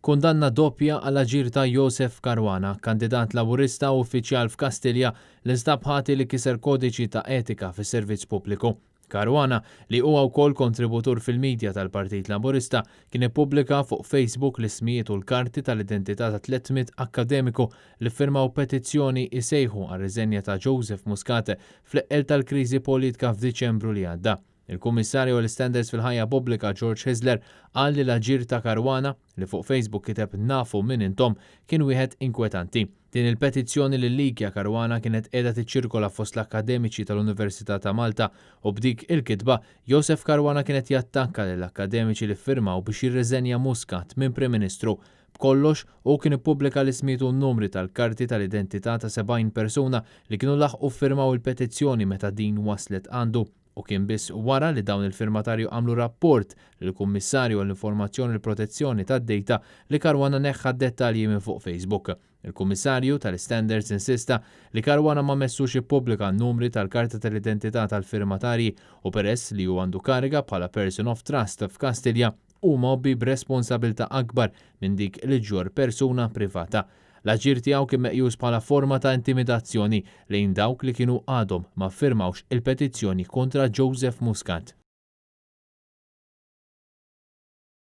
Kundanna doppja għal aġir ta' Josef Caruana, kandidat Laburista u uffiċjal f'Kastilja li nstab ħati li kiser kodiċi ta' etika fis-servizz pubbliku. Caruana, li huwa wkoll kontributur fil-midja tal-Partit Laburista, kien ippubblika fuq Facebook l-ismijiet u l-karti tal-identità ta' 300 akkademiku li ffirmaw petizzjoni jsejħu għar-riżenja ta' Joseph Muscat fl-eqqel tal-kriżi politika f'Diċembru li għadda. Il-Kummissarju għall-Istandards fil-Ħajja Pubblika George Hyzler qal li l-aġir ta' Caruana, li fuq Facebook kiteb nafu min intom, kien wieħed inkwetanti. Din il-petizzjoni li llikja Caruana kienet qiegħda tiċċirkola fost l-akkademiċi tal-Università ta' Malta u b'dik il-kitba, Josef Caruana kien qed jattakka lill-akkademiċi li ffirmaw biex jirriżenja Muscat minn Prim Ministru. B'kollox, hu kien ippubblika l-ismijiet u n-numri tal-karti tal-identità ta' 70 persuna li kienu laħqu ffirmaw il-petizzjoni meta din waslet għandu u kien biss wara li dawn il-firmatarju għamlu rapport lill-Kummissarju għall-Informazzjoni u l-Protezzjoni tad-Dejta li Caruana neħħa d-dettalji minn fuq Facebook. Il-Kummissarju tal-Istandards insista li Caruana ma messux ippubblika n-numri tal-karta tal-identità tal-firmatarji u peress li hu għandu kariga bħala person of trust f'Kastilja hu mgħobbi b'responsabilità akbar minn dik li ġġorr persuna privata. L-aġir tiegħu kien meqjus bħala forma ta' intimidazzjoni lejn dawk li kienu għadhom ma ffirmawx il-petizzjoni kontra Joseph Muscat.